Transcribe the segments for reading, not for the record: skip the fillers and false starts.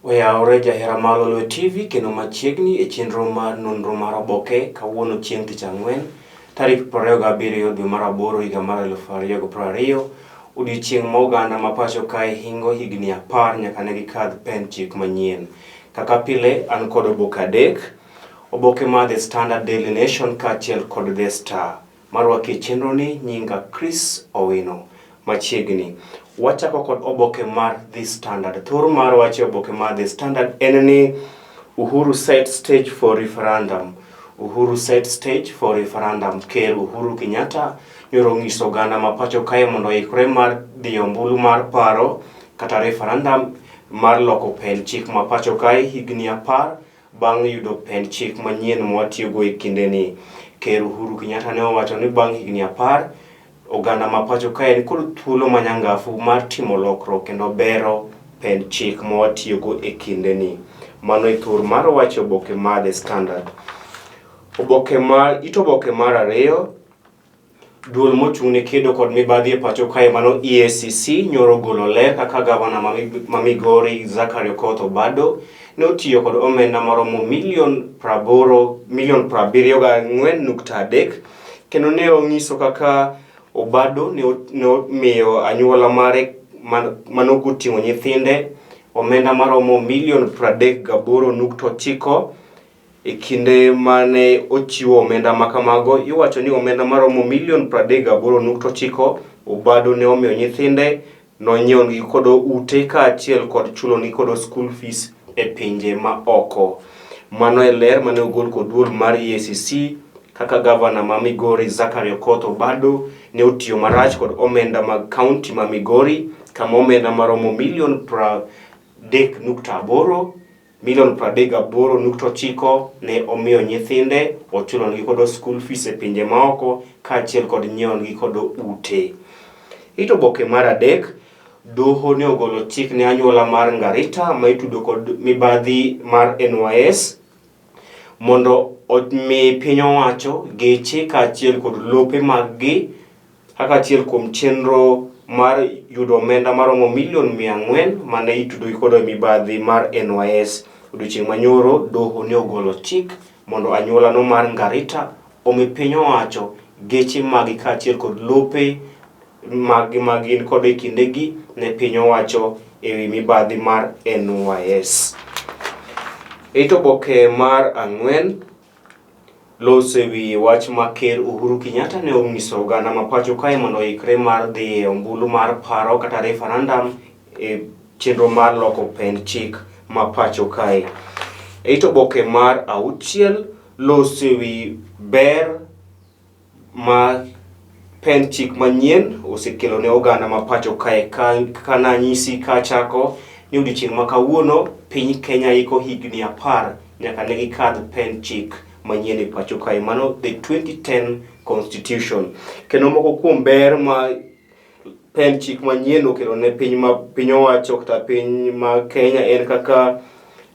Oyawore jahera mar Lolwe TV kendo machiegni e chenro mar nonro mar oboke kawuono chieng' tich ang'wen tarik 27 dwe mar aboro higa mar 2020, odiochieng' ma oganda ma pacho kae hingo higni 10 nyaka ne gikadh pend chik manyien. Kaka pile an kod oboke adek, oboke mar The Standard, Daily Nation kaachiel kod The Star. Marwaki e chenroni nyinga Chris Owino. Machiegni. Wachako kod oboke mar The Standard. Thor mar wach e oboke mar The Standard en ni Uhuru set stage for referendum. Uhuru set stage for referendum. Ker Uhuru Kenyatta nyoro onyiso oganda ma pacho kae mondo oikre mar dhi ombulu mar paro kata referendum mar loko pend chik ma pacho kae higni 10 bang' yudo pend chik manyien mwatiyogo e kindeni. Ker Uhuru Kenyatta ne owacho ni bang' higni 10, oganda ma pacho kae ni kod thuolo manyangafu mar timo lokruok kendo bero pend chik mwatiyogo e kindeni. Mano e thur mar wach e oboke mar The Standard. Oboke mar, it oboke mar ariyo. Duol mochung' ne kedo kod mibadhi e pacho kae mano EACC nyoro golo ler kaka gavana ma Migori Zachary Okoth Obado ne otiyo kod omenda maromo milion praboro milion prabiriyo gang'wen nukta adek kendo ne onyiso kaka Obado ne omiyo anyuola mare manogoting'o nyithinde omenda maromo milion 38.9. E kinde ma ne ochiwo omenda ma kamago, iwacho ni omenda maromo milion 38.9 Obado ne omiyo nyithinde, nonyiewonegi kodo ute kaachiel kod chulonegi kodo school fees e pinje ma oko. Mano e ler mane ogol kod duol mar EACC kaka gavana ma Migori Zachary Okoth Obado ne otiyo marach kod omenda mag kaunti ma Migori kama omenda maromo milion 30.8 Milion 38.9 ne omiyo nyithinde, ochulonegi kodo school fees e pinje maoko kaachiel kod nyiewonegi kodo ute. It oboke mar adek, doho ne ogolo chik ne anyuola mar Ngarita ma itudo kod mibadhi mar NYS mondo omi piny owacho geche kaachiel kod lope maggi kaka achiel kuom chenro mar yudo omenda maromo milion 400 mane itudo gi kodo mibadhi mar NYS. Odiochieng' manyoro, doho ne ogolo chik mondo anyuolano mar Ngarita omi piny owacho geche magi kaachiel kod lope maggi ma gin kod e kindegi ne piny owacho e wi mibadhi mar NYS. It oboke mar ang'wen loso e wi wach ma Ker Uhuru Kenyatta ne onyiso oganda ma pacho kae mondo oikre mar dhi e ombulu mar paro kata referendum e chenro mar loko pend chik ma pacho kae. E it oboke mar auchiel loso e wi ber ma pend chik manyien osekelo ne oganda ma pacho kae. Ka nanyisi kachako ni odiochieng' ma kawuono piny Kenya iko higni 10 nyaka ne gikadh pend chik manyien e pacho kae, mano the 2010 constitution. Kendo moko kuom ber ma pend chik manyien okelo ne piny ma piny owacho kata piny ma Kenya en kaka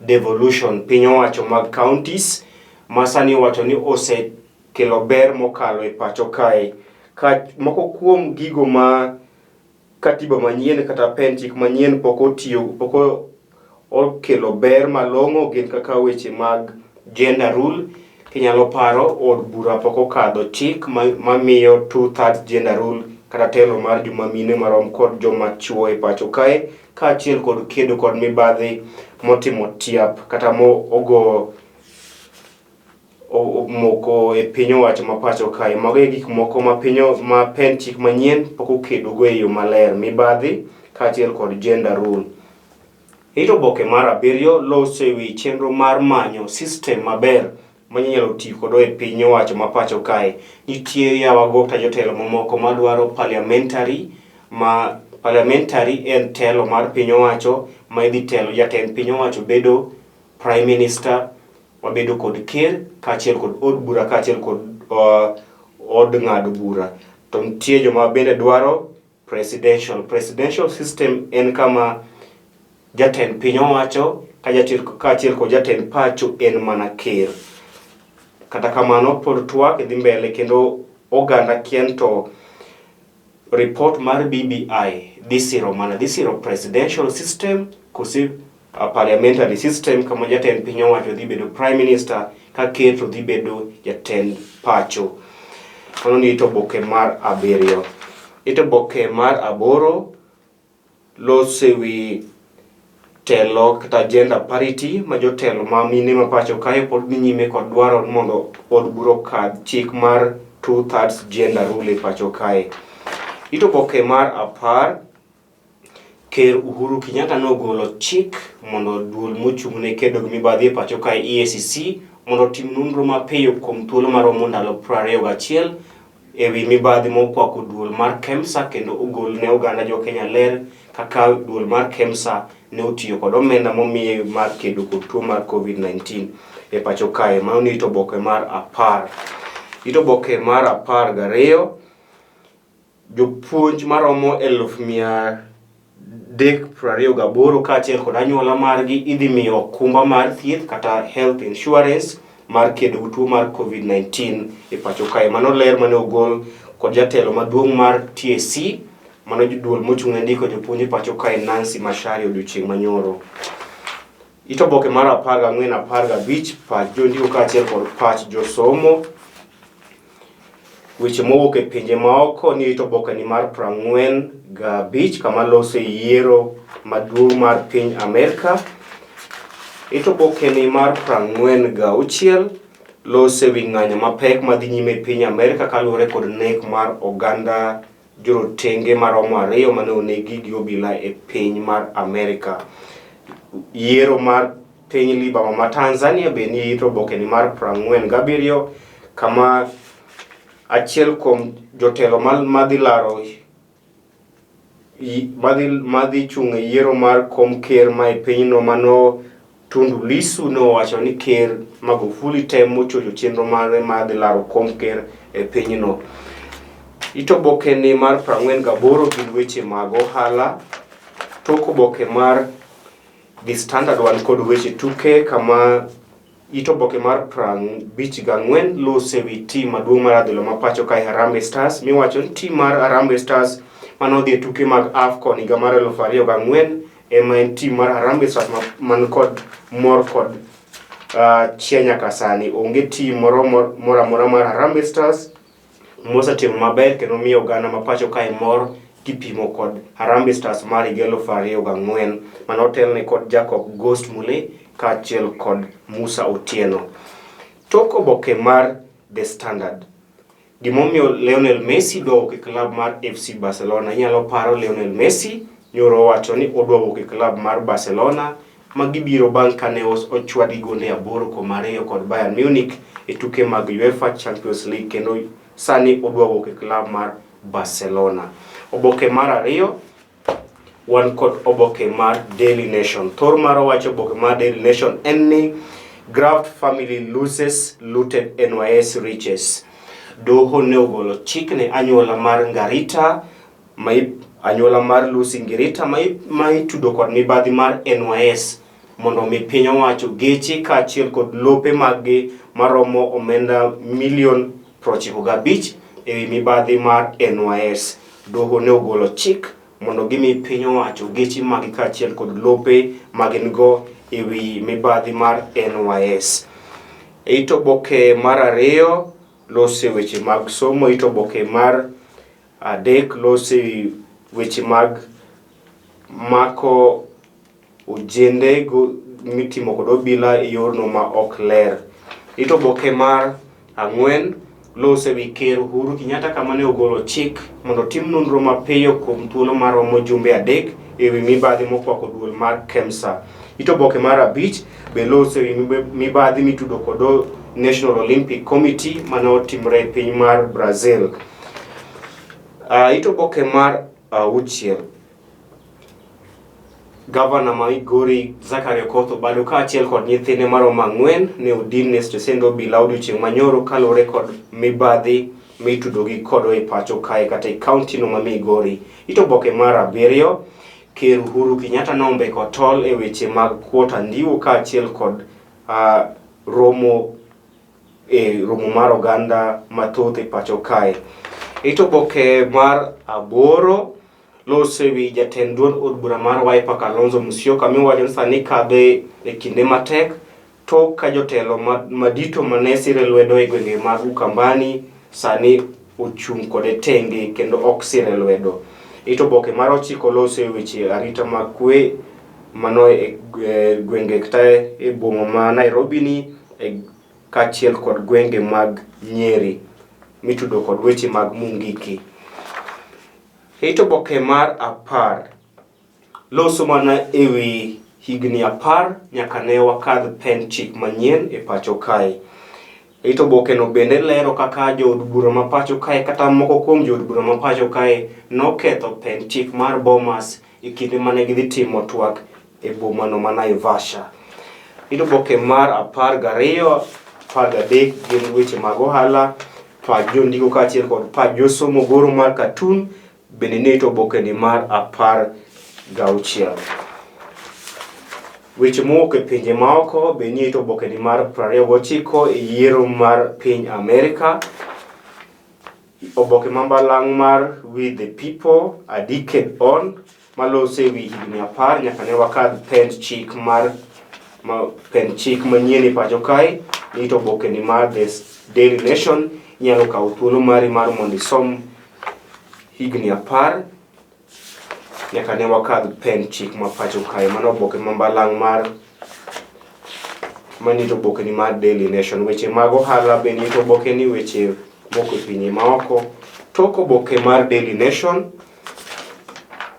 devolution piny owacho mag counties ma sani owacho ni osekelo ber mokalo e pacho kae. Ka moko kuom gigo ma katiba manyien kata pend chik manyien pok otiyo pok okelo ber malong'o gin kaka weche mag gender rule. Kinyalo paro, od bura pok okadho chik mamiyo 2/3 gender rule kata telo mar joma mine marom kod joma chuo e pacho kae, kaachiel kod kedo kod mibadhi motimo tiap kata mo ogo moko e piny owacho ma pacho kae. Mago e gik moko ma piny ma pend chik manyien pok okedogo e yo maler, mibadhi kaachiel kod gender rule. It oboke mar abiriyo loso e wi chenro mar manyo system maber ma inyalo ti kodo e piny owacho ma pacho kae. Nitie yawago kata jotelo mamoko madwaro parliamentary, ma parliamentary en telo mar piny owacho ma idhi telo jatend piny owacho bedo prime minister, wabedo kod ker kaachiel kod od bura kaachiel kod od ng'ado bura. To nitie joma bende dwaro presidential. Presidential system en kama jatend piny owacho kaachiel kod jatend pacho en mana ker. Kata kamano pod twak dhi mbele kendo oganda kia ni to report mar BBI dhi siro mana dhi siro presidential system kose. parliamentary system kama jatend piny owacho dhi bedo prime minister ka ker to dhi bedo jatend pacho. Mano ni it oboke mar abiriyo. It oboke mar aboro loso e wi telo kata gender parity ma jotelo ma mine ma pacho kae pod dhi nyime kod dwaro mondo od bura okadh chik mar 2/3 gender rule e pacho kae. It oboke mar apar Ker Uhuru Kenyatta nogolo chik mondo duol mochung' ne kedo gi mibadhi e pacho kae EACC mondo otim nonro mapiyo kuom thuolo maromo ndalo 21 e wi mibadhi mokwako duol mar KEMSA kendo ogol ne oganda jo Kenya ler kaka duol mar KEMSA ne otiyo kod omenda momiye mar kedo kod tuo mar COVID-19 e pacho kae. Mano ni it oboke mar apar. It oboke mar 12 Jopuonj maromo 328,000 kaachiel kod anyuola margi idhi miyo okumba mar thieth kata health insurance mar kedo gi tuo mar COVID-19 e pacho kae. Mano ler mane ogol kod jatelo maduong' mar TSC, mano duol mochung' ne ndiko jopuonj e pacho kae Nancy Macharia odiochieng' manyoro. It oboke mar 14 15 pach jondiko kaachiel kod pach josomo. Weche mowuok e pinje maoko ni rito obokeni mar 45 kama lose yiero maduong' mar piny Amerka. Rito obokeni mar 46 lose wi ng'anyo mapek madhi nyime e piny Amerka kaluwore kod nek mar oganda jorotenge maromo ariyo mane onegi gi obila e piny mar Amerka. Yiero mar piny Libama ma Tanzania be ni it obokeni mar 47 kama achiel kuom jotelo madhi laro madhi chung' e yiero mar kom ker ma e pinyno mano Tundu Lissu nowacho ni ker Magufuli temo chocho chenro mare mar dhi laro kom ker e pinyno. It obokeni mar 48 gin weche mag ohala. Tok oboke mar The Standard wan kod weche tuke kama it oboke mar 54 lose wi tim maduong' mar adhula ma pacho kae Harambee Stars miwacho ni tim mar Harambee Stars mane odhi e tuke mag AFCON higa mar 2004 ema en tim mar Harambee Stars man kod mor kod chia nyaka sani. Onge tim moro moro amora mar Harambee Stars mosetimo maber kendo miyo oganda ma pacho kae mor kipimo kod Harambee Stars mar higa 2004 mane otelne kod Jacob Ghost Mulee kaachiel kod Musa Otieno. Tok oboke mar The Standard, gimomiyo Lionel Messi dwa wuok e klab mar FC Barcelona. Inyalo paro Lionel Messi nyoro owacho ni odwa wuok e klab mar Barcelona ma gibiro bang' kane ochwadi gonde 8-2 kod Bayern Munich e tuke mag UEFA Champions League kendo sani odwa wuok e klab mar Barcelona. Oboke mar ariyo wan kod oboke mar Daily Nation. Thor mar owacho oboke mar Daily Nation en ni Graft family loses looted NYS riches. Doho ne ogolo chik ne anyuola mar Ngarita ma anyuola mar Lucy Ngirita ma itudo kod mibadhi mar NYS mondo omi piny owacho geche kaachiel kod lope maggi maromo omenda milion 95 e wi mibadhi mar NYS. Doho ne ogolo chik mondo gimi piny owacho geche maggi kaachiel kod lope ma gin go e wi mibadhi mar NYS. E it oboke mar ariyo lose weche mag somo, it oboke mar adek lose weche mag mako ojende mitimo kod obila e yorno ma ok ler. It oboke mar ang'wen lose wi Ker Uhuru Kenyatta kama ne ogolo chik mondo otim nonro mapiyo kuom thuolo maromo jumbe adek e wi mibadhi mokwako duol mar KEMSA. It oboke mar abich be lose wi mibadhi mitudo kod National Olympic Committee mane otimore e piny mar Brazil. It oboke mar auchiel Gavana ma Migori Zachary Okoth Obado kaachiel kod nyithinde maromo ang'wen ne odin e stesend obila odiochieng' manyoro kaluwore kod mibadhi mitudogi kodo e pacho kae kata e kaunti no ma Migori. It oboke mar abiriyo, Ker Uhuru Kenyatta nombeko tol e weche mag kuota ndiwo kaachiel kod romo e romo mar oganda mathoth e pacho kae. It oboke mar aboro. Loso e wi jatend duond od bura mar Wiper Kalonzo Musyoka miwacho ni sani kadho e kinde matek tok ka jotelo madito mane sire lwedo e gwenge mag Ukambani sani ochung' kode tenge kendo ok sire lwedo. It oboke mar ochiko loso e weche arita mag kwe mano e gwenge kata e boma ma Nairobi ni e kaachiel kod gwenge mag Nyeri mitudo kod weche mag Mungiki. It oboke mar 10 loso mana e wi higni 10 nyaka ne wakadh pend chik manyien e pacho kae. It obokeno bende lero kaka jood bura ma pacho kae kata moko kuom jood bura ma pacho kae noketho pend chik mar Bomas e kinde mane gidhi timo twak e bomano ma Naivasha. It oboke mar 12, 13 gin weche mag ohala, pach jondiko kaachiel kod pach josomo goro mar katun bende nie it obokeni mar 16. Weche mowuok e pinje maoko be nie it obokeni mar 29 e yiero mar piny Amerka. Oboke ma mbalang' mar We the People, A Decade On, maloso e wi higni 10 nyaka ne wakadh pend chik mar ma, pend chik manyien e pacho kae. Ni to oboke ni mar The Daily Nation inyalo kawo thuolo mari mar mondo isom higni 10 nyaka ne wakadh pend chik ma pacho kae. Mano oboke ma mbalang' mar manito oboke ni mar Daily Nation. Weche mag ohala be nito oboke ni weche moko e pinje maoko. Tok oboke mar Daily Nation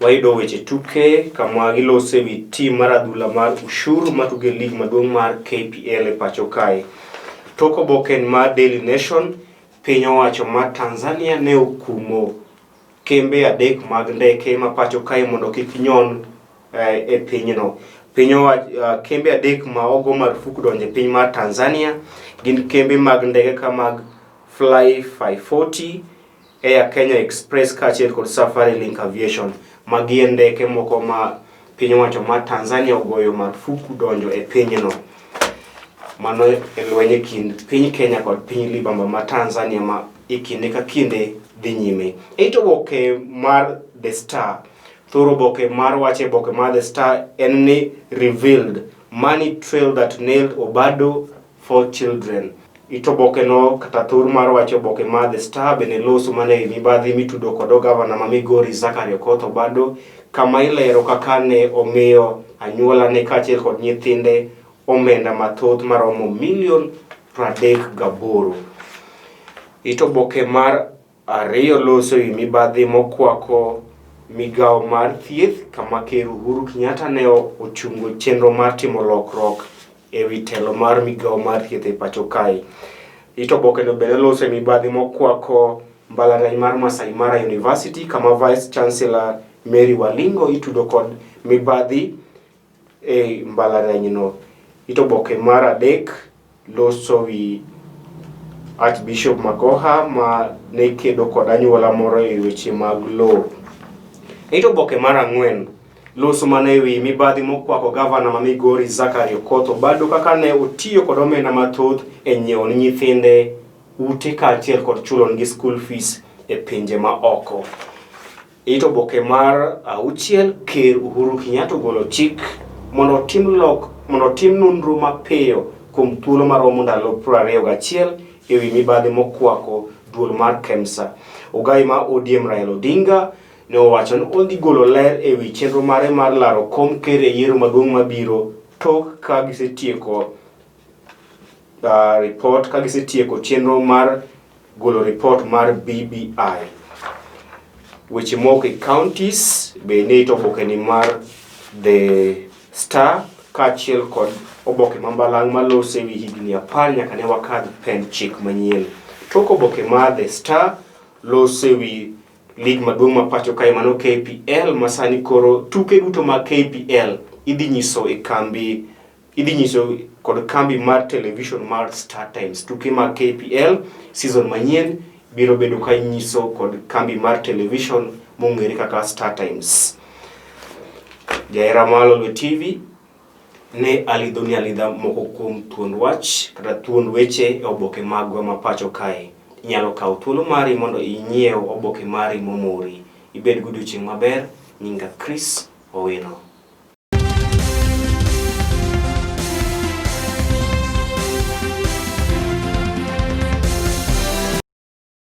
wayudo weche tuke kama gilose wi tim mar adhula mar Ushuru matugo e lig maduong' mar KPL e pacho kae. Tok oboke mar Daily Nation, piny owacho mar Tanzania ne okumo kembe 3 mag ndeke ma pacho kae mondo kik nyon e pinyno. Piny owacho kembe 3 ma ogo marufuk donjo e piny mar Tanzania gin kembe mag ndeke ka mag Fly 540, Air Kenya Express kaachiel kod Safari Link Aviation. Magi e ndeke moko ma piny owacho mar Tanzania ogoyo marufuku donjo e pinyno. Mano e lweny e kind piny Kenya kod piny libamba ma Tanzania ma e kinde ka kinde dhi nyime. E to oboke mar The Star, thoro oboke mar wach e oboke mar The Star en ni revealed money trail that nailed Obado for children. It oboke no kata thor mar wach oboke mar The Star bende loso mana e mibadhi mitudo kod gavana ma Migori Zachary Okoth Obado kama ilero kaka ne omiyo anyuola ne kaachiel kod nyithinde omenda mathoth maromo milion 38. It oboke mar 2 loso e mibadhi mokwako migawo mar thieth kama Ker Uhuru Kenyatta ne ochungo chenro mar timo lokruok e wi telo mar migawo mar thieth e pacho kae. It oboke no bende loso e mibadhi mokwako mbalariany mar Masai Mara University kama Vice Chancellor Mary Walingo itudo kod mibadhi e mbalariany no. It oboke mar 3 loso wi Archbishop Magoha ma ne kedo kod anyuola moro e weche mag lowo. It oboke mar 4 loso mana e wi mibadhi mokwako gavana ma Migori Zachary Okoth Obado kaka ne otiyo kod omenda mathoth e nyiewo ne nyithinde ute kaachiel kod chulo negi school fees e pinje ma oko. It oboke mar 6 Ker Uhuru Kenyatta ogolo chik mondo otim nonro mapiyo kuom thuolo maromo ndalo 21 e wi mibadhi mokwako duol mar KEMSA. Ogai ma ODM Raila Odinga ne owacho ni odhi golo ler e wi chenro mare mar laro kom ker e yiero maduong' mabiro tok ka gisetieko report ka gisetieko chenro mar golo report mar BBI. Weche moko e counties be ne ito oboke ni mar The Star kaachiel kod oboke ma mbalang' maloso e wi higni 10 nyaka ne wakadh pend chik manyien. Tok oboke mar The Star loso e wi lig maduong' ma pacho kae mano KPL ma sani koro tuke duto mag KPL idhi nyiso e kambi idhi nyiso kod kambi mar television mar Star Times. Tuke mag KPL season manyien biro bedo ka inyiso kod kambi mar television mong'ere kaka Star Times. Jahera mar Lolwe TV ne alidhoni alidha moko kuom thuond wach kata thuond weche e oboke magwa ma pacho kae. Inyalo kawo thuolo mari mondo inyiew oboke mari momori. Ibed godiochieng' maber. Nyinga Chris Owino.